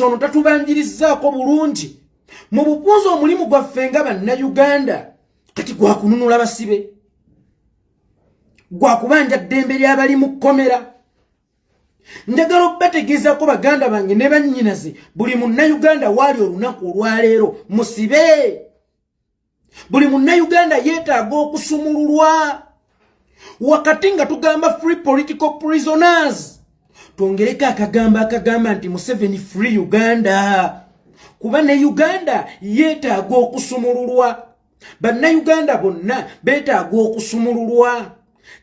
Ono tatubanjirizzaako bulungi mu bupunza. Omulimu gwaffe nga Bannayuganda kati gwakununula basibe, gwakubanja ddembe ly'abali mu kkomera. Njagala okubategeezako, baganda bange ne bannyinaze, buli Munnayuganda waali olunaku olwaleero musibe, buli Munnayuganda yeetaaga okusumululwa. Wakati nga tugamba "Free political prisoners", twongereko akagambo akagamba nti "Museveni, free Uganda", kuba ne Uganda yeetaaga okusumululwa. Bannayuganda bonna beetaaga okusumululwa.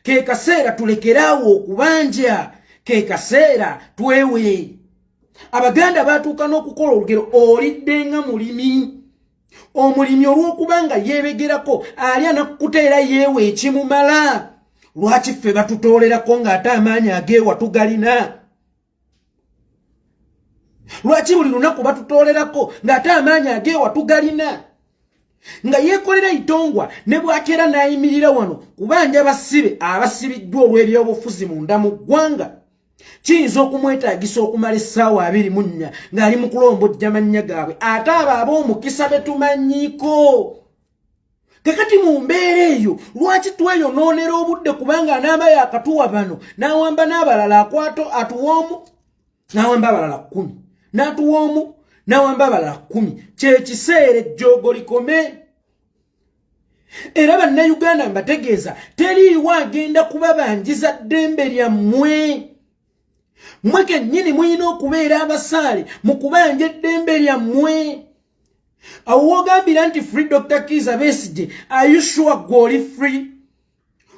Ke kaseera tulekeraawo okubanja, ke kaseera twewe. Abaganda batuuka n'okukola olugero: olidde nga mulimi. Omulimi olw'okuba nga yeebegerako, ali anakkuta era yeewa ekimumala. Lwaki ffe batutoolerako ng'ate amaanyi ageewa tugalina? Lwaki buli lunaku batutoolerako ng'ate amaanyi ageewa tugalina? Nga yeekolera itongwa ne bwakeera n'ayimirira wano kubanja basibe abasibiddwa olw'ebyobufuzi munda mu ggwanga, kiyinza okumwetaagisa okumala essaawa 24 ng'ali mu kulombojja mannya gaabwe, ate abo ab'omukisa betumanyiiko. Kakati mu mbeera eyo, lwaki tweyonoonera obudde? Kubanga anaaba yakatuwa bano, n'awamba n'abalala, akwato atuwa omu, n'awamba abalala 10, n'atuwa omu, n'awamba abalala 10. Kyekiseera ejjoogo likome. Era Bannayuganda mbategeeza, teriiwo agenda kubabanjiza ddembe lyammwe. Mmwe kennyini mulina okubeera abasaale mu kubanja eddembe lyammwe. Awo woogambira nti "Free Dr Kiiza Besigye", are you sure gwe oli free,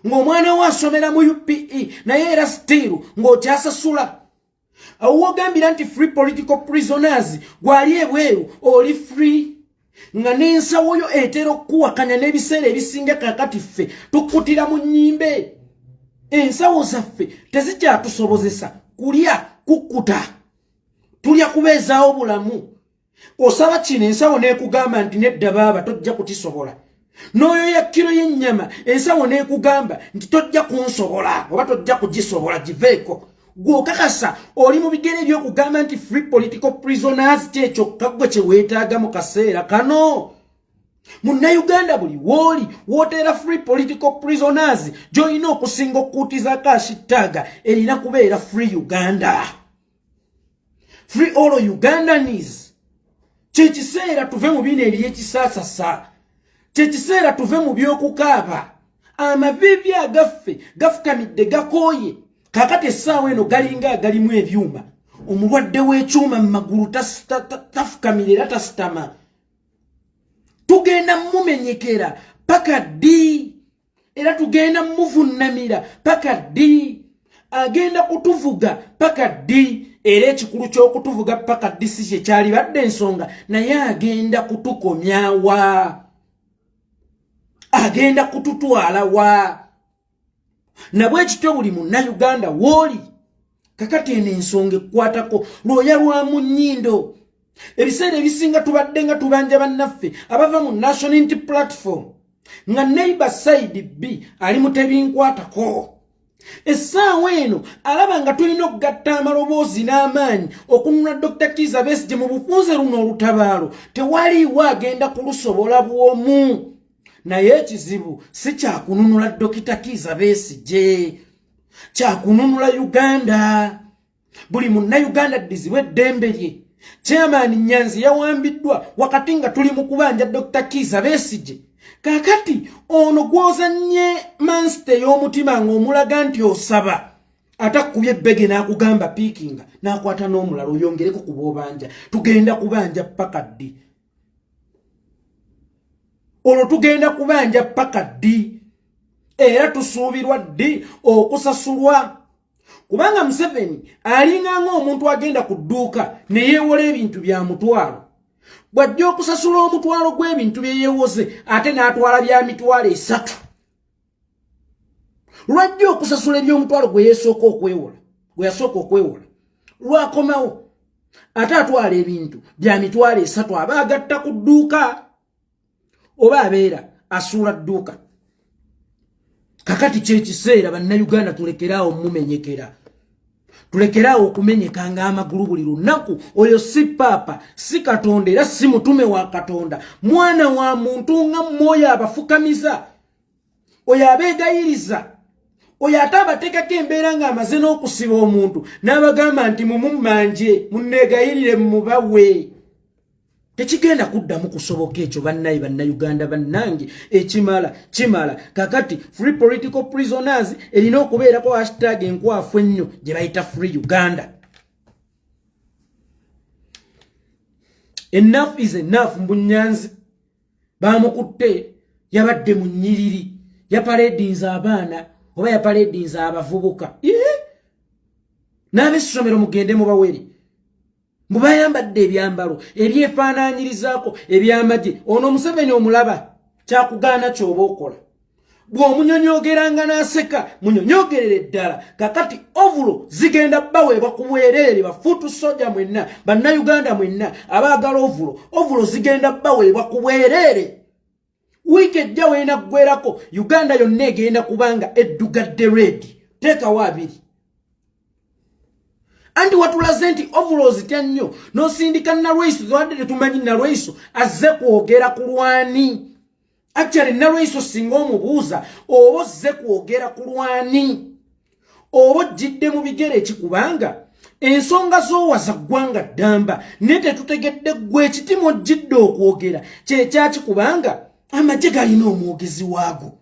ng'omwana we asomera mu UPE naye era still ng'okyasasula? Awo woogambira nti "Free political prisoners", gwali ebweru oli free, nga n'ensawo yo etera okukuwakanya n'ebiseera ebisinga? Kakati ffe tukkutira mu nnyimbe, ensawo zaffe tezikyatusobozesa kulya kukkuta, tulya kubeezaawo bulamu. Osaba kino, ensawo n'ekugamba nti nedda baaba, tojja kukisobola. N'oyo ya kiro y'ennyama, ensawo n'ekugamba nti tojja kunsobola oba tojja kugisobola, giveeko. Gw'okakasa oli mu bigere ebyokugamba nti "Free political prisoners"? Kyekyokka gwe kye weetaaga mu kaseera kano? Munnayuganda buli wooli wooteera "Free political prisoners", gy'olina okusinga okukuutizaako hashtag erina kubeera "Free Uganda", "Free all Ugandans". Kyekiseera tuve mu bino ebyekisaasasa, kyekiseera tuve mu by'okukaaba. Amaviivi agaffe gafukamidde, gakooye. Kaakati essaawa eno galinga agalimu ebyuma. Omulwadde w'ekyuma mu magulu tafukamira era tasitama. Tugenda mumenyekera paka ddi? Era tugenda muvunnamira paka ddi? Agenda kutuvuga paka ddi? Era ekikulu ky'okutuvuga paka ddi si kyekyalibadde ensonga, naye agenda kutukomyawa? Agenda kututwala wa? Nabwe kityo, buli Munnayuganda wooli kakati eno ensonga ekkwatako lwoya lwa mu nnyindo. Ebiseera ebisinga tubadde nga tubanja bannaffe abava mu National Unity Platform, nga neighbor side B ali mu tebinkwatako. Essaawa eno alaba nga tulina okugatta amaloboozi n'amaanyi okununula Dr Kiiza Besigye. Mu bufunze luno olutabaalo tewaliiwo agenda kulusobola bw'omu, naye ekizibu si kyakununula Dr Kiiza Besigye, kyakununula Uganda. Buli Munnayuganda addizibwa eddembe lye. Chairman Nyanzi yawambiddwa wakati nga tuli mu kubanja Dr Kiiza Besigye. Kaakati ono gw'ozannye mansite ey'omutima ng'omulaga nti osaba, ate akkubye ebbege n'akugamba piikinga, n'akwata n'omulala oyongereko ku bw'obanja. Tugenda kubanja paka ddi? Olwo tugenda kubanja paka ddi? Era tusuubirwa ddi okusasulwa? Kubanga Museveni alinga ng'omuntu agenda ku dduuka ne yeewola ebintu bya 100,000. Bw'ajja okusasula 100 gw'ebintu bye yeewoze, ate n'atwala bya 30,000. Lwajja okusasula eby'omutwalo gwe yeesooka okwewola, gwe yasooka okwewola, lwakomawo ate atwala ebintu bya 30,000. Aba agatta ku dduuka oba abeera asuula dduuka? Kakati kyekiseera, Bannayuganda, tulekeraawo mumenyekera. Tulekeraawo okumenyekanga amagulu buli lunaku. Oyo si paapa, si Katonda, era si mutume wa Katonda. Mwana wa muntu nga mmwoyo abafukamiza, oyo abeegayiriza, oyo ate abateekako embeera ng'amaze n'okusiba omuntu n'abagamba nti mumummanje, munneegayirire mubawe. Tekigenda kuddamu kusoboka ekyo, bannaye Bannayuganda bannange. Ekimala kimala. Kakati free political prisoners erina okubeerako hashtag enkwafu ennyo gye bayita free Uganda. Enough is enough. Mbunyanzi bamukutte, yabadde mu nnyiriri, yapaledinze abaana oba yapaledinze abavubuka n'abessomero, mugende mubawere mbu bayambadde ebyambalo ebyefaanaanyirizaako ebyamagye. Ono Museveni omulaba, kyakugaana kyoba okola bw'omunyonyogeranga n'aseka, munyonyogerere ddala. Kakati ovulo zigenda baweebwa ku bwereere. Bafuutu soja mwenna, Bannayuganda mwenna abaagala ovulo, ovulo zigenda baweebwa ku bwereere. Wiiki ejja weenaggwerako, Uganda yonna egenda kubanga eddugadde red. Teekawo abiri anti watulaze nti ovulo ozitya nnyo, n'osindika Nalweiso. Twadde tetumanyi Nalweiso azze kwogera ku lwani. Actually, Nalweiso singa omubuuza oba ozze kwogera ku lwani oba ojjidde mu bigere eki, kubanga ensonga z'owaza ggwanga ddamba, naye tetutegedde ggwe ekitimu ojjidde okwogera kyekyaki, kubanga amagye galina omwogezi waago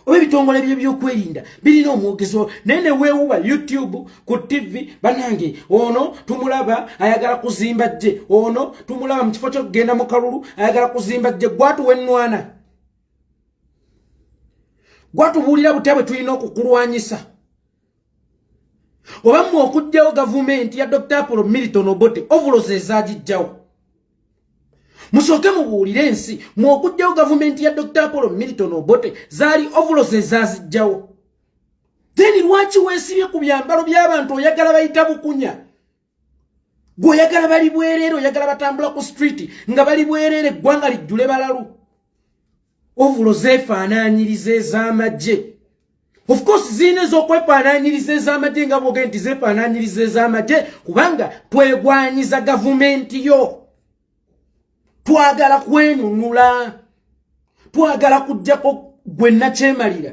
oba ebitongole byebyokwerinda birina omwogezi, naye neweewuba YouTube ku TV. Banange, ono tumulaba ayagala kuzimba jje, ono tumulaba mu kifo kyokugenda mu kalulu ayagala kuzimba jje. Gwatuwa ennwana, gwatubuulira butya bwe tulina okukulwanyisa? Oba mmwe okuggyawo gavumenti ya Dr Apollo Milton Obote, ovulo ezagijjawo, musooke mubuulire ensi, mwe okuggyawo gavumenti ya Dr Apollo Milton Obote zaali ovulo ezazijjawo? Then lwaki weesibye ku byambalo by'abantu? Oyagala bayita bukunya, gwe oyagala bali bwereere, oyagala batambula ku street nga bali bwereere, eggwanga lijjule balalu. Ovulo zeefaanaanyiriza ez'amagye. Of course zirina ez'okwefaanaanyiriza ez'amagye, nga bwoge nti zeefaanaanyiriza ez'amagye, kubanga twegwanyiza gavumenti yo, twagala kwenunula, twagala kujjako gwe nakyemalira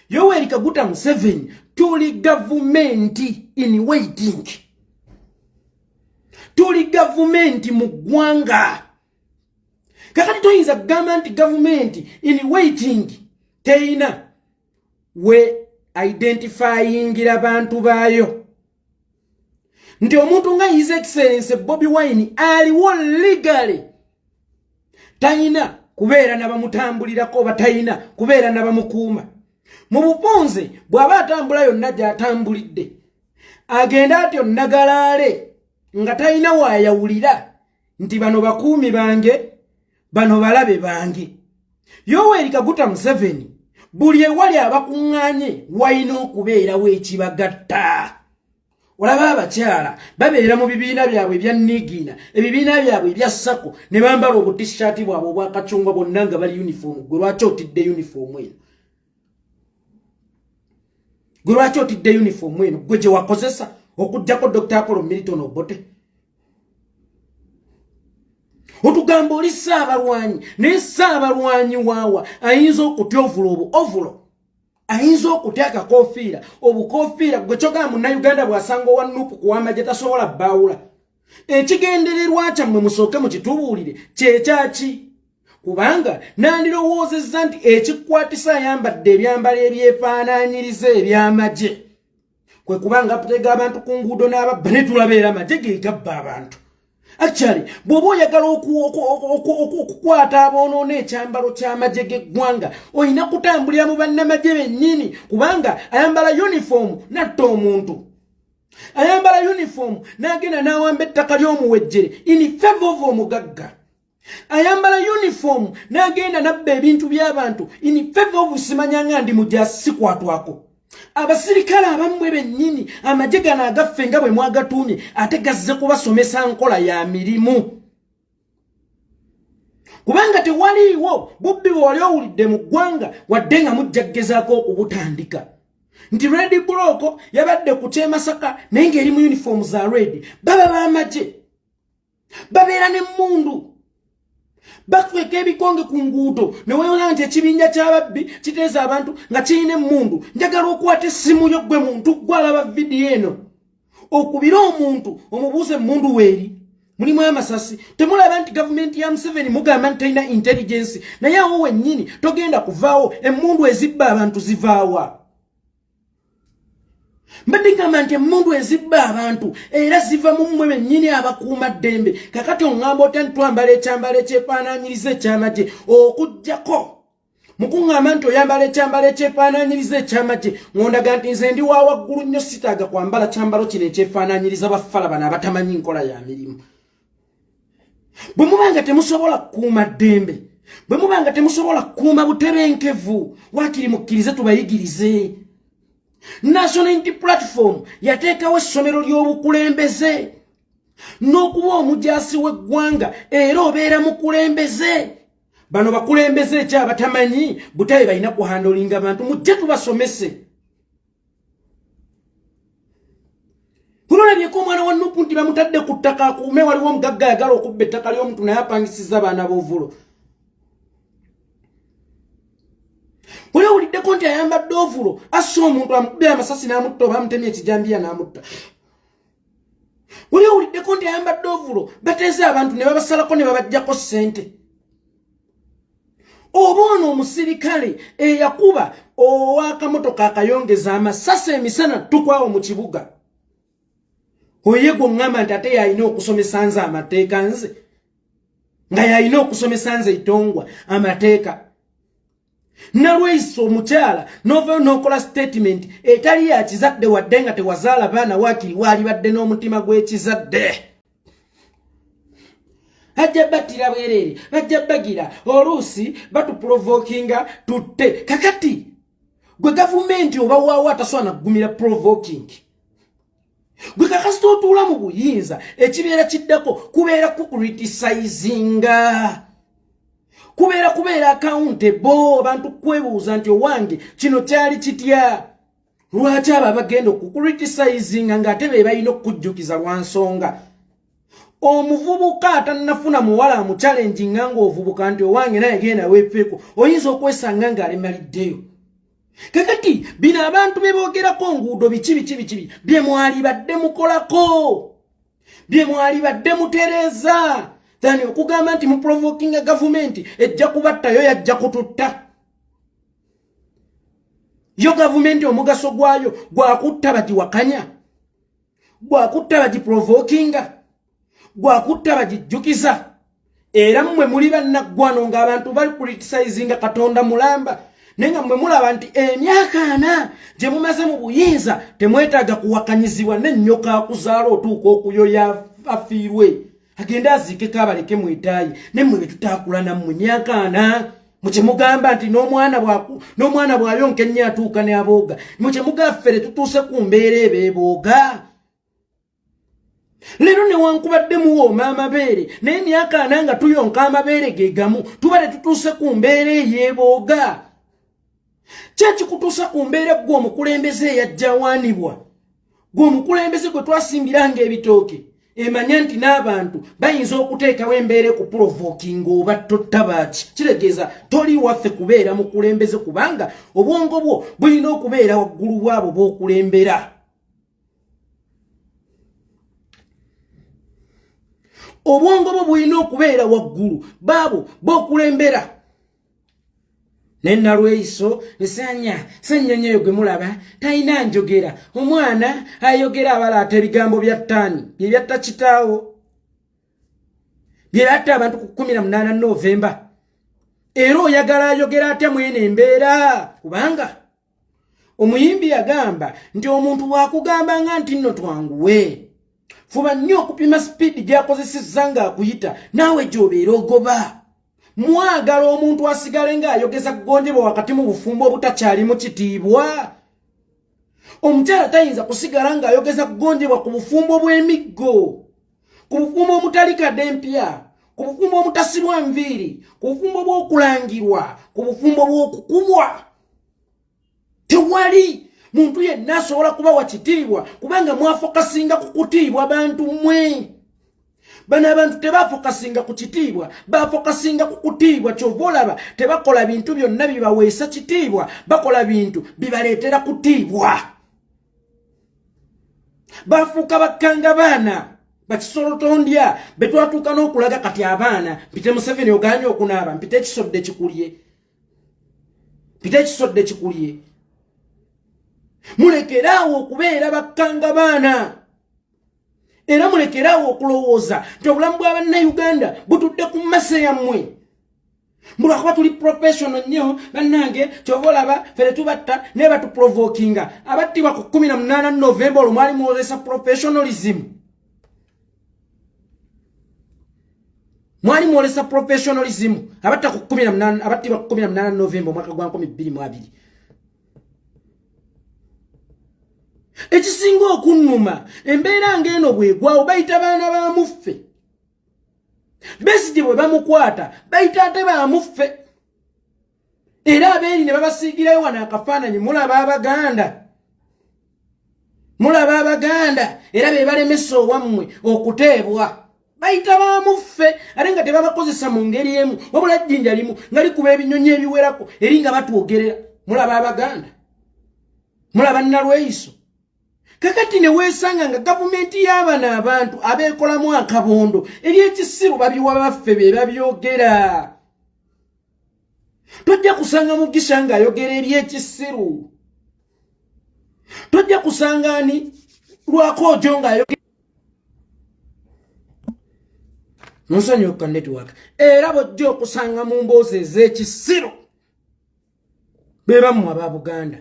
Yoweri Kaguta Museveni. Tuli gavumenti in waiting, tuli gavumenti mu ggwanga. Kakati toyinza kugamba nti gavumenti in waiting teyina we identifyingira bantu baayo, nti omuntu nga His Excellence Bobi Wine aliwo legally tayina kubeera nabamutambulirako oba tayina kubeera nabamukuuma. Mu bufunze bw'aba atambula yonna gy'atambulidde, agenda atyo nagalaale nga talina waayawulira nti bano bakuumi bange, bano balabe bange. Yoweri Kaguta Museveni, buli ewali abakuŋŋaanye walina okubeerawo ekibagatta. Olaba abakyala babeera mu bibiina byabwe ebya nigiina, ebibiina byabwe ebya SACCO, ne bambala obutishaati bwabwe obwakacungwa bonna nga bali uniform. Gwe lwaki otidde uniform eno? Gwe lwaki otidde uniform eno gwe gye wakozesa okugjako Dr Apollo Milton Obote? Otugamba oli saabalwanyi, naye saabalwanyi waawa ayinza okutya ovulo obu ovulo, ayinza okutya akakofiira obukofiira? Gwe kyogamba Munnayuganda bw'asanga owa NUP kuwamagye tasobola bbaawula? Ekigendererwa kyammwe musooke mukitubuulire kyekyaki, kubanga nandirowoozezza nti ekikwatisa ayambadde ebyambalo ebyefaanaanyiriza ebyamagye kwe kubanga atega abantu ku nguudo n'ababba, ne tulaba era amagye ge gabba abantu. Actually, bw'oba oyagala okukwata aboonoona ekyambalo ky'amagye g'eggwanga, olina kutambulira mu bannamagye bennyini, kubanga ayambala uniform natta omuntu, ayambala uniform n'agenda n'awamba ettaka ly'omuwejjere in favor of omugagga, ayambala uniform n'agenda n'abba ebintu by'abantu in favor of simanya nga ndi mujasikwatwako. Abasirikale abammwe bennyini, amagye gano agaffe nga bwe mwagatuumye, ate gazze kubasomesa nkola ya mirimu, kubanga tewaliiwo bubbi bwe wali owulidde mu ggwanga, wadde nga mujja kugezaako okubutandika. Nti Red Block yabadde ku kyemasaka naye ng'eri mu uniform za red. Baba b'amagye, babeera n'emmundu, bakweka ebikonge ku nguudo, ne weewuunya nti ekibinja ky'ababbi kiteeza abantu nga kirina emmundu. Njagala okwata essimu yo, ggwe muntu gwe alaba vidiyo eno, okubire omuntu omubuuze emmundu weeri mulimu amasasi. Temulaba nti gavumenti ya Museveni mugamba nti terina intelligence, naye awo wennyini togenda kuvaawo. Emmundu ezibba abantu zivaawa? Mbadde ngamba nti emmundu ezibba abantu era ziva mu mmwe bennyini abakuuma ddembe. Kakati oŋŋamba otya nti twambala ekyambalo ekyefaanaanyiriza ekyamagye? Okugjako mukuŋŋamba nti oyambala ekyambalo ekyefaanaanyiriza ekyamagye, ŋŋondaga nti nze ndi wa waggulu nnyo, sitaaga kwambala kyambalo kino ekyefaanaanyiriza bafala bano abatamanyi nkola ya mirimu. Bwe muba nga temusobola kukuuma ddembe, bwe muba nga temusobola kukuuma butebenkevu, waakiri mukkirize tubayigirize. National Unity Platform yateekawo essomero ly'obukulembeze n'okuba omujaasi w'eggwanga, era obeera mukulembeze. Bano bakulembeze ekyabatamanyi butabe balina kuhandlinga bantu, mujje tubasomese. Ololabyeko omwana wa Nupu nti bamutadde ku ttaka akuume, waliwo omugagga ayagala okubba ettaka ly'omuntu naye apangisiza abaana b'ovulo. Oli owuliddeko nti ayambadde ovulo assa omuntu, amukubye amasasi n'amutta, oba amutemye ekijambiya n'amutta? Oli owuliddeko nti ayambadde ovulo bateeze abantu ne babasalako ne babajjako ssente? Oba ono omusirikale eyakuba ow'akamotoka akayongeza amasasi emisana tukwawo mu kibuga, oye gwe oŋŋamba nti ate yalina okusomesa nze amateeka, nze nga yalina okusomesa nze itongwa amateeka? Nalweyiso omukyala novayo n'okola statement etali ya kizadde, wadde nga tewazaala baana, waakiri waalibadde n'omutima gw'ekizadde. Bajja battira bwereere, bajja bagira, oluusi batuprovokinga tutte. Kakati gwe gavumenti oba waawo atasobola nakugumira provoking, gwe kakasita otuula mu buyinza, ekibeera kiddako kubeera kucriticizinga, kubeera kubeera accountable, abantu kwebuuza nti owange kino kyali kitya? Lwaki abo abagenda okucriticizinga ng'ate be balina okukujjukiza lwa nsonga? Omuvubuka atannafuna muwala amuchallenginga ng'ovubuka nti owange naye genda weefeeko, oyinza okwesanga ng'alemaliddeyo. Kakati bino abantu be boogerako nguudo biki biki biki bye mwalibadde mukolako, bye mwalibadde mutereeza, than okugamba nti muprovokinga gavumenti ejja kubattayo. Yajja kututta yo gavumenti, omugaso gwayo gwakutta bagiwakanya, gwakutta bagiprovokinga, gwakutta bagijjukiza. Era mmwe muli bannaggwano ng'abantu bali criticizinga Katonda mulamba, naye nga mmwe mulaba nti emyaka 40 gye mumaze mu buyinza temwetaaga kuwakanyizibwa. N'ennyoka akuzaala otuuka okuyoya afiirwe agende aziikeko abaleke mwetaayi, nemmwe be tutaakula nammwe myaka 40. Mukyemugamba nti n'omwana bw'ayonka ennyo atuuka ne abooga, mukyemugaffe tutuuse ku mbeera ebeebooga leero. Newankubadde muwooma amabeere, naye emyaka 40 nga tuyonka amabeere ge gamu, tuba tetutuuse ku mbeera eyeebooga. Kyekikutuusa ku mbeera gwe omukulembeze eyajjawaanibwa, gwe omukulembeze gwe twasimbiranga ebitooke, emanya nti n'abantu bayinza okuteekawo embeera ekuprovokinga oba tottabaaki. Kitegeeza toli waffe kubeera mukulembeze, kubanga obwongo bwo bulina okubeera waggulu bwabo b'okulembera. Obwongo bwo bulina okubeera waggulu baabo b'okulembera. Naye Nalweyiso nsanya Ssennyonyi oyo gwe mulaba talina njogera. Omwana ayogera abalaata ebigambo bya ttaani bye byatta kitaawo, bye byatta abantu ku 18 Novemba. Era oyagala ayogera atya mwene embeera? Kubanga omuyimbi yagamba nti omuntu bw'akugamba nga nti nno twanguwe, fuba nnyo okupima sipiidi gy'akozesezza ng'akuyita, naawe gy'obeera ogoba. Mwagala omuntu asigale ng'ayogeza kugonjebwa wakati mu bufumbo obutakyalimu kitiibwa? Omukyala tayinza kusigala ng'ayogeza kugonjebwa ku bufumbo bw'emiggo, ku bufumbo omutali kadde empya, ku bufumbo omutasibwa nviiri, ku bufumbo bw'okulangirwa, ku bufumbo bw'okukubwa. Tewali. Muntu yenna asobola kubawa kitiibwa, kubanga mwafokasinga ku kutiibwa bantu mmwe. Bano abantu tebafokasinga ku kitiibwa, bafokasinga ku kutiibwa. Kyova olaba tebakola bintu byonna bibaweesa kitiibwa, bakola bintu bibaleetera kutiibwa. Bafuuka bakkanga baana bakisolotondya betwatuuka n'okulaga kati abaana. Mpite Museveni oganye okunaaba, mpite ekisodde kikulye, mpite ekisodde kikulye. Mulekeraawo okubeera bakkanga baana, era mulekeraawo okulowooza nti obulamu bwa Bannayuganda butudde ku mase yammwe. Mbulwakuba tuli professional nnyo bannange, kyova olaba fere tubatta naye batuprovokinga. Abattibwa ku 18 Novemba, olwo mwali mwolesa professionalism? Mwali mwolesa professionalism? Abatta ku 18, abattibwa ku 18 Novemba omwaka gwa 2020. Ekisinga okunnuma, embeera ng'eno bwegwawo, bayita baana ba muffe. Besigye bwe bamukwata, bayita ate bamuffe, era abeeri ne babasiigirayo wano akafaananyi. Mulaba Abaganda, mulaba Abaganda, era be balemesa owammwe okuteebwa. Bayita bamuffe, ate nga tebabakozesa mu ngeri emu, wabula jjinja limu nga likuba ebinyonyi ebiwerako, eri nga batwogerera. Mulaba Abaganda, mulaba Nalweyiso. Kakati ne weesanga nga gavumenti y'abano abantu abeekolamu akabondo eryekisiru babiwa baffe be babyogera. Tojja kusanga Mugisha ng'ayogera ebyekisiru, tojja kusanga ani Lwakoojo ng'ayogera. Munsonyiwa network. Era bojja okusanga mu mboozi ez'ekisiru be bammwe aba Buganda.